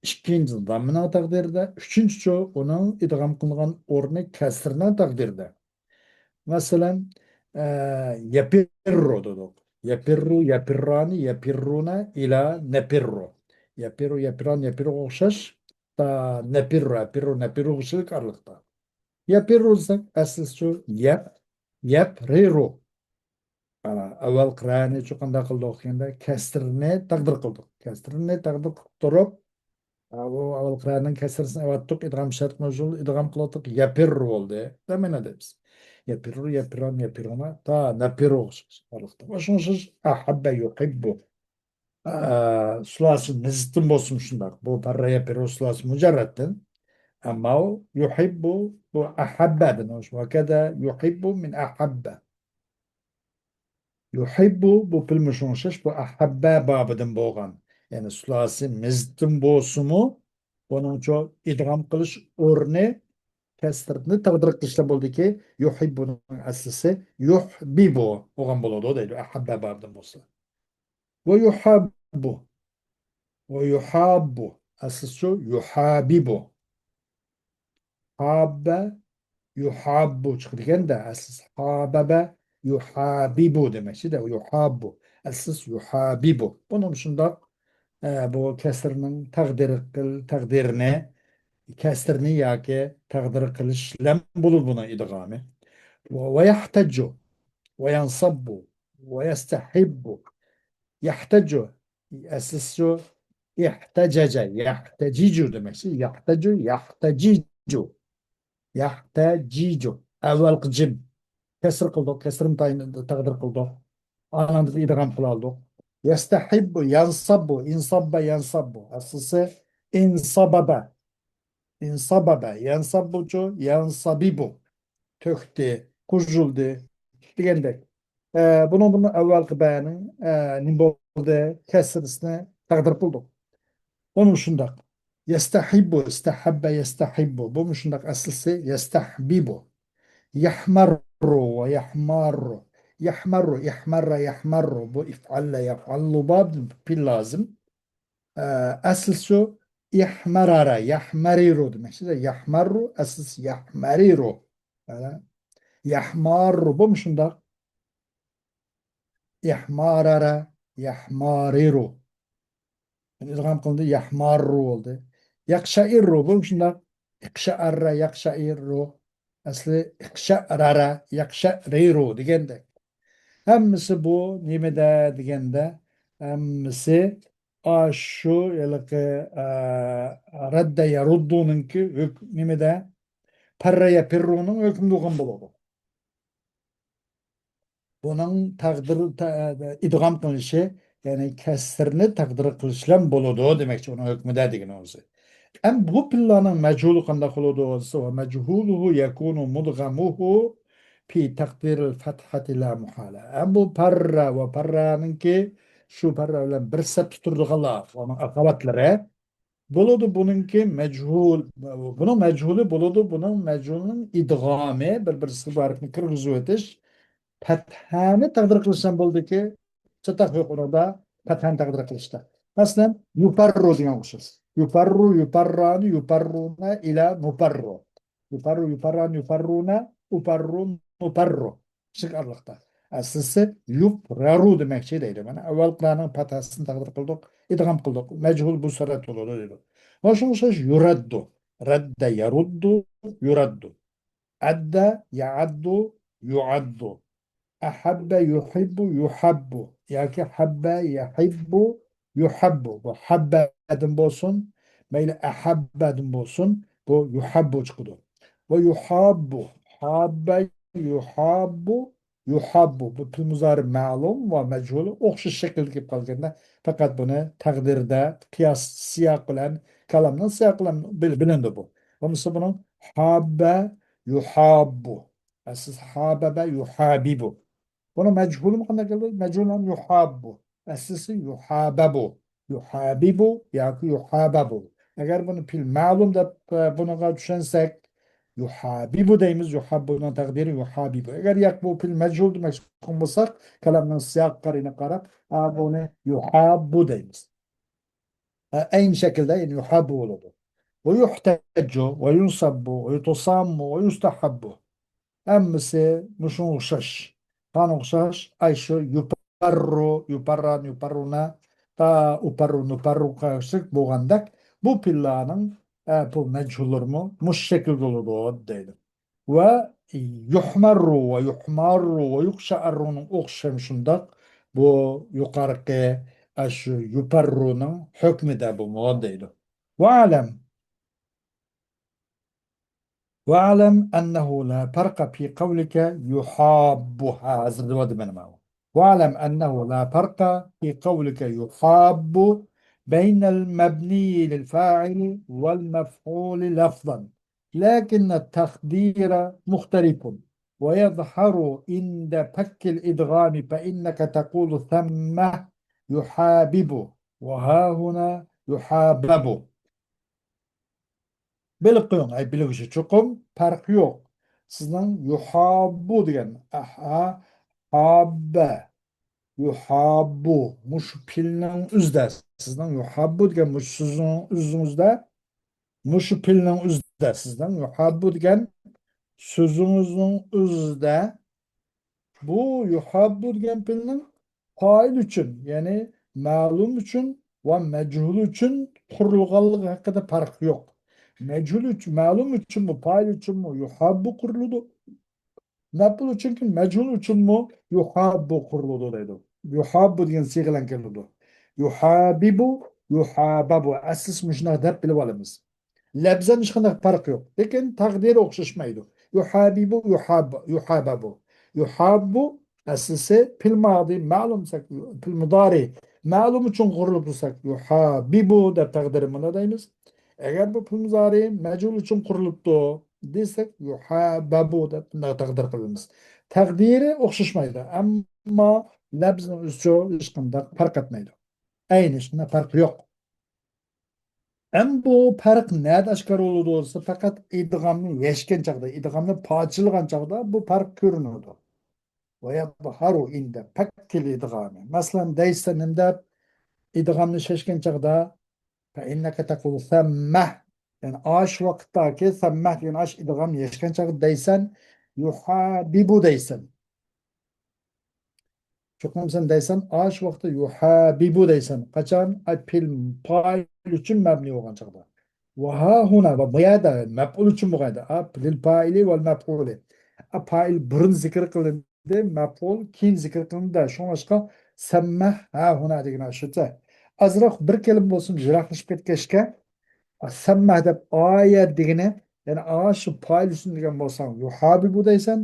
ئىككىنچى زاممىنىڭ تەقدىرىدە، ئۈچىنچىچۇ ئۇنىڭ ئىدغام قىلىنغان ئورنى كەسرىنىڭ تەقدىرىدە. مەسىلەن، ئە، يەپىررۇ دېدۇق. يەپىررۇ، يەپىررانى، يەپىررۇنە، ئىلا نەپىررۇ. يەپىررۇ، يەپىررانى، يەپىررۇغا ئوخشاش. تا نەپىررۇ، ئەپىررۇ، نەپىررۇغىچىلىك ئارىلىقتا. يەپىررۇ دېسەك، ئەسلىسىچۇ يەپ، يەپرىرۇ. ئانا، ئەۋۋەلقى رەنىچۇ قانداق قىلدۇق دېگەندە، كەسرىنى تەقدىر قىلدۇق. كەسرىنى تەقدىر قىلىپ تۇرۇپ، ئا، ئۇ ئەۋۋەلقى رەنىڭ كەسرىسىنى ئەۋەتتۇق، ئىدغام شەرت مەجھۇل، ئىدغام قىلىۋاتتۇق، يەپىررۇ بولدى. دەمەنە دەيمىز. يەپىررۇ، يەپىرران، يەپىررۇنا، تا نەپىررۇغىچە ئارىلىقتا. ۋە شۇڭا سىز ئەھەببە يۇھىببۇ. ئە، سۇلاسى نىزتىن بولسىمۇ شۇنداق. بۇ پەررە يەپىررۇ سۇلاسى مۇجەررەتتىن. ئەمما ئۇ يۇھىببۇ، بۇ ئەھەببەدىن. ۋە كەزا يۇھىببۇ مىن ئەھەببە. يۇھىببۇ، بۇ پېئىل مۇشۇنىڭغا ئوخشاش، بۇ ئەھەببە بابىدىن بولغان. يەنى سۇلاسى مىزتىن بولسىمۇ، بۇنىڭچۇ ئىدغام قىلىش ئورنى كەسرىنى تەقدىر قىلىشلا بولدىكى، يۇھىببۇنىڭ ئەسلىسى يۇھبىبۇ بولغان بولىدۇ دەيدۇ، ئەھەببە بابىدىن بولسا. ۋە يۇھاببۇ. ۋە يۇھاببۇ. ئەسلىسىچۇ يۇھابىبۇ. ھاببە يۇھاببۇ چىقىدىكەن-دە، ئەسلىسى ھابەبە يۇھابىبۇ دېمەكچى-دە، يۇھاببۇ. ئەسلىسى يۇھابىبۇ. بۇنىمۇ شۇنداق، ئە، بۇ كەسرىنىڭ تەقدىرى قىل-، تەقدىرىنى، كەسرىنى ياكى تەقدىر قىلىش بىلەن بولىدۇ بۇنىڭ ئىدغامى. ۋە، ۋە يەھتەججۇ، ۋە يەنساببۇ، ۋە يەستەھىببۇ. يەھتەججۇ، ئەسلىسى شۇ، ئىھتەجەجە، يەھتەجىجۇ دېمەكچى. يەھتەجۇ، يەھتەجىجۇ. يەھتەجىجۇ. ئەۋۋەلقى جىم. كەسىر قىلدۇق، كەسىرنى تايىن-، تەقدىر قىلدۇق. ئانىڭدىن ئىدغام قىلالدۇق. يەستەھىببۇ، يەنساببۇ، ئىنساببە، يەنساببۇ. ئەسلىسى ئىنسابەبە. ئىنسابەبە، يەنساببۇچۇ، يەنسابىبۇ. تۆكتى، قۇژۇلدى دېگەندەك. ئە، بۇنىڭدىمۇ ئەۋۋەلقى بەنىڭ، ئە، نېمە بولدى؟ كەسرىسىنى تەقدىر قىلدۇق. ئۇمۇ شۇنداق. يەستەھىببۇ، ئىستەھەببە يەستەھىببۇ. بۇمۇ شۇنداق، ئەسلىسى يەستەھبىبۇ. يەھمەررۇ ۋە يەھماررۇ. يەھمەررۇ، ئىھمەررە يەھمەررۇ. بۇ ئىفئەللە يەفئەللۇ بابىدىن پېئىل لازىم. ئە، ئەسلىسى شۇ، ئىھمەرەرە، يەھمەرىرۇ دېمەكچى. يەھمەررۇ، ئەسلىسى يەھمەرىرۇ. ئە، يەھماررۇ، بۇمۇ شۇنداق. ئىھمارەرە، يەھمارىرۇ. ئىدغام قىلىندى، يەھماررۇ بولدى. يەقشەئىررۇ، بۇمۇ شۇنداق. ئىقشەئەررە، يەقشەئىررۇ. ئەسلى ئىقشەئرەرە، يەقشەئىررۇ دېگەندەك. ھەممىسى بۇ نېمىدە دېگەندە، ھەممىسى ئاشۇ ھېلىقى، ئە، رەددە يەرۇددۇنىڭكى ھۆك-، نېمىدە؟ پەررە يەپىررۇنىڭ ھۆكمىدە بولغان بولىدۇ. بۇنىڭ تەقدىر، تە-، ئىدغام قىلىنىشى، يەنى كەسرىنى تەقدىر قىلىش بىلەن بولىدۇ دېمەكچى، ئۇنىڭ ھۆكمىدە دېگىنى ئۆزى. ئەمما بۇ پېئىللارنىڭ مەجھۇلى قانداق بولىدۇ دېسە، ۋە مەجھۇلۇھۇ يەكۇنۇ مۇدغەمۇھۇ في تقدير الفتحة لا محالة. ئەمما بۇ پەررە ۋە پەررەنىڭكى شۇ پەررە بىلەن بىر سەپتە تۇرىدىغانلار، ئۇنىڭ ئاقىۋەتلىرى بولىدۇ، بۇنىڭكى مەجھۇل، بۇنىڭ مەجھۇلى بولىدۇ، بۇنىڭ مەجھۇلىنىڭ ئىدغامى، بىر-بىرسىگە بۇ ھەرپنى كىرگۈزۈۋېتىش، پەتھەنى تەقدىر قىلىش بىلەن بولىدۇكى، چاتاق يوق ئۇنىڭدا، پەتھەنى تەقدىر قىلىشتا. مەسىلەن، يۇپەررۇ دېگەن ئوخشاش. يۇپەررۇ، يۇپەررانى، يۇپەررۇنا، ئىلا نۇپەررۇ. يۇپەررۇ، يۇپەررانى، يۇپەررۇنا، ئۇپەررۇ، مۇپەررۇ. كىچىك ئارىلىقتا. ئەسلىسى يۇپرەرۇ دېمەكچى دەيدۇ. مانا ئەۋۋەلقىلەرنىڭ پەتھەسىنى تەقدىر قىلدۇق، ئىدغام قىلدۇق. مەجھۇل بۇ سۈرەتتە بولىدۇ دەيدۇ. ۋە شۇنىڭغا ئوخشاش يۇرەددۇ. رەددە يەرۇددۇ، يۇرەددۇ. ئەددە يەئەددۇ، يۇئەددۇ. ئەھەببە يۇھىببۇ، يۇھەببۇ. ياكى ھەببە يەھىببۇ، يۇھەببۇ. بۇ ھەببەدىن بولسۇن، مەيلى ئەھەببەدىن بولسۇن، بۇ يۇھەببۇ چىقىدۇ. ۋە يۇھاببۇ، ھاببە يۇھاببۇ، يۇھاببۇ. بۇ پېئىل مۇزارى مەلۇم ۋە مەجھۇلى ئوخشاش شەكىلدە كېلىپ قالغاندا، پەقەت بۇنى تەقدىردە قىياس سىياق بىلەن، كالامنىڭ سىياقى بىلەن بىل-، بىلىنىدۇ بۇ. بولمىسا بۇنىڭ ھاببە يۇھاببۇ. ئەسلىسى ھابەبە يۇھابىبۇ. بۇنىڭ مەجھۇلىمۇ قانداق كېلىدۇ؟ مەجھۇل ھەم يۇھاببۇ. ئەسلىسى يۇھابەبۇ. يۇھابىبۇ ياكى يۇھابەبۇ. ئەگەر بۇنى پېئىل مەلۇم دەپ، ئە، بۇنىڭغا چۈشەنسەك، يۇھابىبۇ دەيمىز، يۇھاببۇنىڭ تەقدىرى يۇھابىبۇ. ئەگەر ياق بۇ پېئىل مەجھۇل دېمەكچى بولساق، كالامنىڭ سىياق قارىنى قاراپ، ئا، بۇنى يۇھاببۇ دەيمىز. ئە، ئەينى شەكىلدە، يەنى يۇھاببۇ بولىدۇ. ۋە يۇھتەججۇ، ۋە يۇنسەببۇ، ۋە يۇتۇساممۇ، ۋە يۇستەھەببۇ. ھەممىسى مۇشۇنىڭغا ئوخشاش. قانىڭغا ئوخشاش، ئاي شۇ يۇپەررۇ، يۇپەرران، يۇپەررۇنا، تا ئۇپەررۇ، نۇپەررۇ قاراشلىق بولغاندەك، بۇ پېئىللارنىڭ، ئە، بۇ مەجھۇللىرىمۇ مۇشۇ شەكىلدە بولىدۇ، دەيدۇ. ۋە يۇھمەررۇ ۋە يۇھماررۇ ۋە يۇقشەئەررۇنىڭ ئوخشىشى شۇنداق. بۇ يۇقارقى، ئە، شۇ يۇپەررۇنىڭ ھۆكمىدە بۇمۇ، دەيدۇ. ۋەئلەم. واعلم أنه لا فرق في قولك يحاب. ھا، ھازىر دېۋاتىمەن ماۋۇ. واعلم أنه لا فرق في قولك يحاب بين المبني للفاعل والمفعول لفظا، لكن التقدير مختلف، ويظهر عند فك الإدغام فإنك تقول ثم يحابب وها هنا يحابب. بىلىپ قويۇڭ، ئەي، بىلگۈچى چوقۇم پەرق يوق. سىزنىڭ يۇھاببۇ دېگەن، ئەھا، ھاببە، يۇھاببۇ، مۇشۇ پېئىلنىڭ ئۆزىدە، سىزنىڭ يۇھاببۇ دېگەن مۇشۇ سۆزنىڭ ئۆزىڭىزدە، مۇشۇ پېئىلنىڭ ئۆزىدە، سىزنىڭ يۇھاببۇ دېگەن سۆزىڭىزنىڭ ئۆزىدە بۇ يۇھاببۇ دېگەن پېئىلنىڭ پائىل ئۈچۈن، يەنى مەلۇم ئۈچۈن ۋە مەجھۇل ئۈچۈن قۇرۇلغانلىقى ھەققىدە پەرق يوق. مەجھۇل ئۈچۈن، مەلۇم ئۈچۈنمۇ، پائىل ئۈچۈنمۇ يۇھاببۇ قۇرۇلىدۇ. مەپئۇل ئۈچۈنكى مەجھۇل ئۈچۈنمۇ يۇھاببۇ قۇرۇلىدۇ دەيدۇ. يۇھاببۇ دېگەن سىيغە بىلەن كېلىدۇ. يۇھابىبۇ، يۇھابابۇ. ئەسلىسى مۇشۇنداق دەپ بىلىپ ئالىمىز. لەپزەن ھېچقانداق پەرق يوق. لېكىن تەقدىرى ئوخشاشمايدۇ. يۇھابىبۇ، يۇھاب-، يۇھابابۇ. يۇھاببۇ ئەسلىسى پېئىل مادى مەلۇم دېسەك، پېئىل مۇدارى مەلۇم ئۈچۈن قۇرۇلۇپ دېسەك، يۇھابىبۇ دەپ تەقدىرى مانا دەيمىز. ئەگەر بۇ پېئىل مۇزارى مەجھۇل ئۈچۈن قۇرۇلۇپتۇ دېسەك، يۇھابابۇ دەپ بۇنداق تەقدىر قىلىمىز. تەقدىرى ئوخشاشمايدۇ، ئەمما لەپزىنىڭ ئۆزىچە ھېچقانداق پەرق ئەتمەيدۇ. ئەينى شۇنداق پەرق يوق. ئەمما بۇ پەرق نەدە ئاشكارا بولىدۇ دېسە، پەقەت ئىدغامنى يەشكەن چاغدا، ئىدغامنى پارچىلىغان چاغدا بۇ پەرق كۆرۈنىدۇ. ويظهر عند فك الإدغام. مەسىلەن، دەيسەن نېمە دەپ ئىدغامنى شەشكەن چاغدا، فإنك تقول ثم. يەنى ئاش ۋاقىتتاكى ثم دېگەن ئاش ئىدغام يەشكەن چاغدا دەيسەن، يۇھابىبۇ دەيسەن. چوقۇم سەن دەيسەن، ئاش ۋاقىتتا يۇھابىبۇ دەيسەن. قاچان؟ ئاي پېئىل پائىل ئۈچۈن مەبنى بولغان چاغدا. ۋەھاھۇنا، ۋە بۇ يەردە مەپئۇل ئۈچۈن بولغان يەردە. ئا، لىل پائىلى ۋەل مەپئۇلى. ئا، پائىل بۇرۇن زىكىر قىلىندى، مەپئۇل كېيىن زىكىر قىلىندى. شۇڭلاشقا سەممە ھاھۇنا دېگەن ئاشۇ. ئازراق بىر كەلىمە بولسىمۇ يىراقلىشىپ كەتكەچكە، سەممە دەپ ئايە دېگىنى، يەنى ئاشۇ پائىل ئۈچۈن دېگەن بولساڭ، يۇھابىبۇ دەيسەن.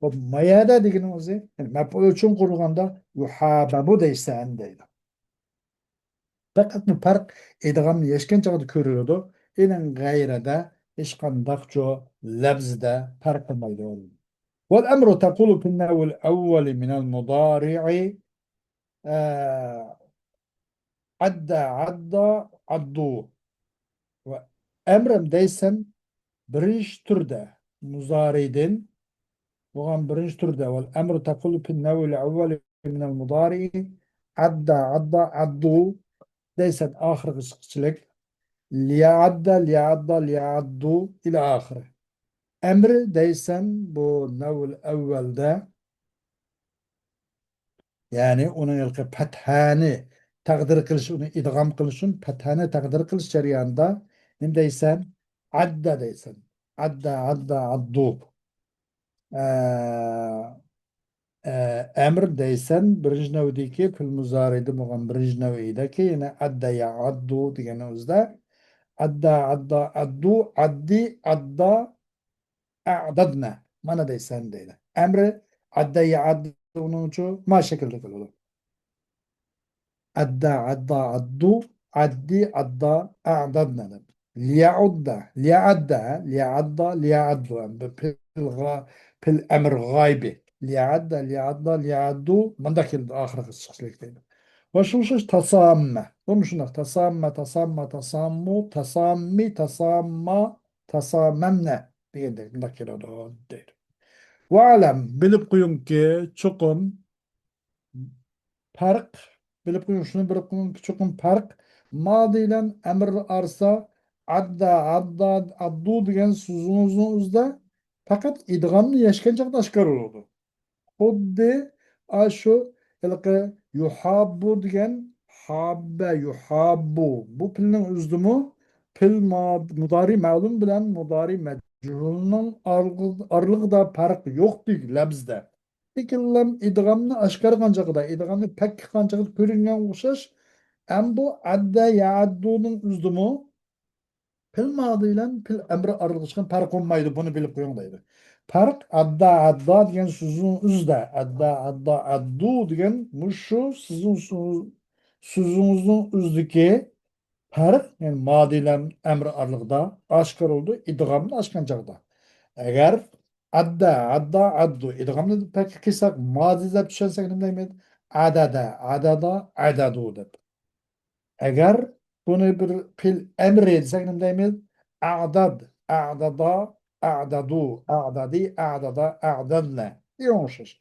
ۋە مايەدە دېگىنىڭ ئۆزى، يەنى مەپئۇل ئۈچۈن قۇرۇلغاندا يۇھابابۇ دەيسەن دەيدۇ. پەقەت بۇ پەرق ئىدغامنى يەشكەن چاغدا كۆرۈلىدۇ. ئىنىڭ غەيرىدە ھېچقانداقچۇ لەپزىدە پەرق قىلمايدۇ. والأمر تقول في النوع الأول من المضارع، ئە، عد، عض، عضوا. ۋە ئەمرەن دەيسەن، بىرىنچى تۈردە، مۇزارىدىن بولغان بىرىنچى تۈردە، والأمر تقول في النوع الأول من المضارع عد، عض، عضوا دەيسەن، ئاخىرغا چىققۇچىلىك. ليعد، ليعض، ليعضوا إلى آخره. ئەمر دەيسەن بۇ نەۋل ئەۋۋەلدە، يەنى ئۇنىڭ ھېلىقى پەتھەنى تەقدىر قىلىش، ئۇنى ئىدغام قىلىش ئۈچۈن پەتھەنى تەقدىر قىلىش جەريانىدا نېمە دەيسەن؟ ئەددە دەيسەن. ئەددە، ئەددە، ئەددۇ. ئە، ئە، ئەمر دەيسەن، بىرىنچى نەۋدىكى پېئىل مۇزارىدە بولغان بىرىنچى نەۋئىدەكى، يەنى ئەددە يەئەددۇ دېگەننىڭ ئۆزىدە ئەددە، ئەددا، ئەددۇ، ئەددى، ئەددا، ئەدەدنە. مانا دەيسەن دەيدۇ. ئەمرى ئەددە يەئەددۇنىڭچۇ ما شەكىلدە كېلىدۇ. ئەددە، ئەددا، ئەددۇ، ئەددى، ئەددا، ئەدەدنە دەپ. لىيەئۇددە، لىيەئەددە، لىيەئەددا، لىيەئەددۇ. ئەمدى پېئىل غا-، پېئىل ئەمر غايىبى. لىيەئەددە، لىيەئەددا، لىيەئەددۇ. مۇنداق كېلىدۇ، ئاخىرىغا چىقىشلىق دەيدۇ. ۋە شۇڭا شۇ تاساممە. بۇمۇ شۇنداق. تاساممە، تاسامما، تاساممۇ، تاساممى، تاسامما، تاسامەمنە دېگەندەك مۇنداق كېلىدۇ دەيدۇ. ۋەئلەم، بىلىپ قويۇڭكى، چوقۇم پەرق، بىلىپ قويۇڭ، شۇنى بىلىپ قويۇڭ، چوقۇم پەرق مادى بىلەن ئەمر ئارىسىدا ئەددە، ئەددا، ئەددۇ دېگەن سۆزىڭىزنىڭ ئۆزىدە پەقەت ئىدغامنى يەشكەن چاغدا ئاشكارا بولىدۇ. خۇددى ئاشۇ ھېلىقى يۇھاببۇ دېگەن ھاببە، يۇھاببۇ. بۇ پېئىلنىڭ ئۆزىدىمۇ پېئىل ما-، مۇدارى مەلۇم بىلەن مۇدارى مەجھۇلنىڭ ئارىلىقىدا پەرق يوقتەك لەپزىدە. لېكىنلا ئىدغامنى ئاشكارا قىلغان چېغىدا، ئىدغامنى پەككە قىلغان چېغىدا كۆرۈنگەنگە ئوخشاش، ئەمدى بۇ ئەددە يەئەددۇنىڭ ئۆزىدىمۇ پېئىل مادى بىلەن پېئىل ئەمرى ئارىلىقىدا ھېچقانداق پەرق بولمايدۇ، بۇنى بىلىپ قويۇڭ دەيدۇ. پەرق ئەددا، ئەددا دېگەن سۆزنىڭ ئۆزىدە، ئەددا، ئەددا، ئەددۇ دېگەن مۇشۇ سىزنىڭ سۆ-، سۆزىڭىزنىڭ ئۆزىدىكى پەرق، يەنى مادى بىلەن ئەمرى ئارىلىقىدا ئاشكارا بولىدۇ، ئىدغامنى ئاشكان چاغدا. ئەگەر ئەددە، ئەددا، ئەددۇ، ئىدغامنى پەككە قىلساق، مادى دەپ چۈشەنسەك نېمە دەيمىز؟ ئەدەدە، ئەدەدا، ئەدەدۇ دەپ. ئەگەر بۇنى بىر پېئىل ئەمرى دېسەك نېمە دەيمىز؟ ئەدەد، ئەدەدا، ئەدەدۇ، ئەدەدى، ئەدەدا، ئەدەدنە. دېگەن ئوخشاش.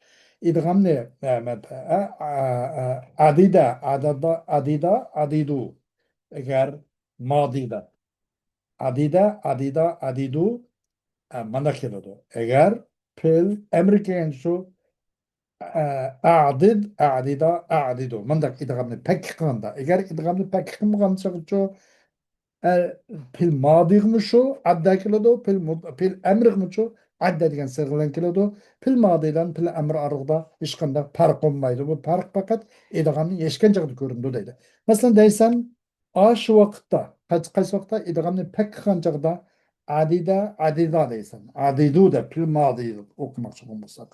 ئىدغامنى، ئە، مە-، ئە، ئە، ئە، ئەدىدە، ئەدەدا، ئەدىدا، ئەدىدۇ. ئەگەر مادىدا. ئەدىدە، ئەدىدا، ئەدىدۇ. ئە، مانداق كېلىدۇ. ئەگەر پېئىل ئەمرى كەلگەن شۇ، ئە، ئەدىد، ئەدىدا، ئەدىدۇ. مانداق ئىدغامنى پەككە قىلغاندا. ئەگەر ئىدغامنى پەككە قىلمىغان چاغچۇ، ئە، پېئىل مادىغىمۇ شۇ ئەددە كېلىدۇ، پېئىل مۇد-، پېئىل ئەمرىغىمۇ شۇ ئەددە دېگەن سىغە بىلەن كېلىدۇ. پېئىل مادى بىلەن پېئىل ئەمر ئارىلىقىدا ھېچقانداق پەرق بولمايدۇ. بۇ پەرق پەقەت ئىدغامنى يەشكەن چاغدا كۆرۈنىدۇ دەيدۇ. مەسىلەن، دەيسەن، ئاشۇ ۋاقىتتا، قايسى، قايسى ۋاقىتتا ئىدغامنى پەككە قىلغان چاغدا ئەدىدە، ئەدىدا دەيسەن. ئەدىدۇ دەپ پېئىل مادى ئوقۇماقچى بولساق.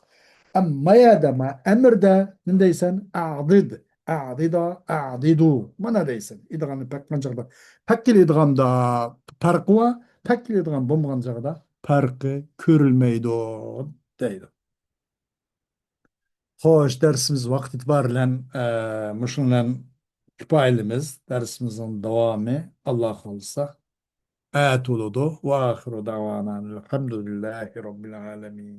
ئەمما ما يەردە، ما ئەمىردە نېمە دەيسەن؟ ئەدىد، ئەدىدا، ئەدىدۇ. مانا دەيسەن. ئىدغامنى پەككە قىلغان چاغدا. پەككىلى ئىدغامدا پەرقى بار، پەككىلى ئىدغام بولمىغان چاغدا پەرقى كۆرۈلمەيدۇ دەيدۇ. خوش، دەرسىمىز ۋاقىت ئېتىبارى بىلەن، ئە، مۇشۇنىڭ بىلەن كۇپايىلىمىز. دەرسىمىزنىڭ داۋامى، ئاللا خالىسا، ئەتە بولىدۇ. ۋە ئاخىرۇ دەۋانا ئەلھەمدۇلىللاھى رەببىل ئالەمىن.